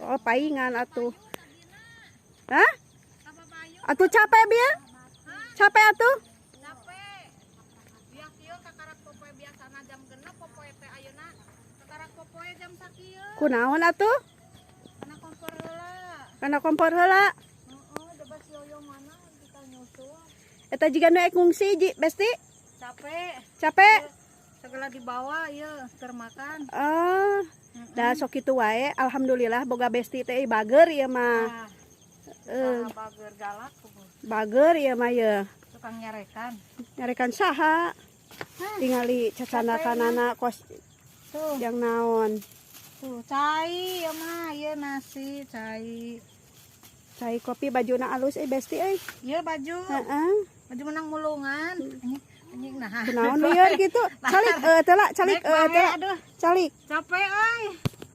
Oh, paingan atuh. Hah? Atuh capek bieu? Capek atuh? Capek. Biak ieu kakarak popoe, biasana jam 6 popoe teh, ayeuna kakarak popoe jam sakieu. Kunaon atuh? Kana kompor heula. Kana kompor heula. Heeh, bebas yoyo mana kita nyusul. Eta jiga nu ek ngungsi ji, Besti? Capek. Capek? Segala dibawa ieu keur makan. Ah, dah sok kitu wae. Alhamdulillah boga Besti teh bager ieu mah. Nah, Eh, bager galak kubu. Bager ieu mah ye. Tukang nyarekan. Nyarekan saha? Tingali cacanakanana kos Tuh, yang naon. Tuh cai ya mah, ieu nasi cai. Cai kopi, bajuna alus eh, Besti euy. Ieu baju, Heeh. baju menang mulungan. Anjing, anjing nah. Kunaon lieur gitu? Calik teh lah, calik Naik bae, teh lah. Aduh, Calik. Capek euy.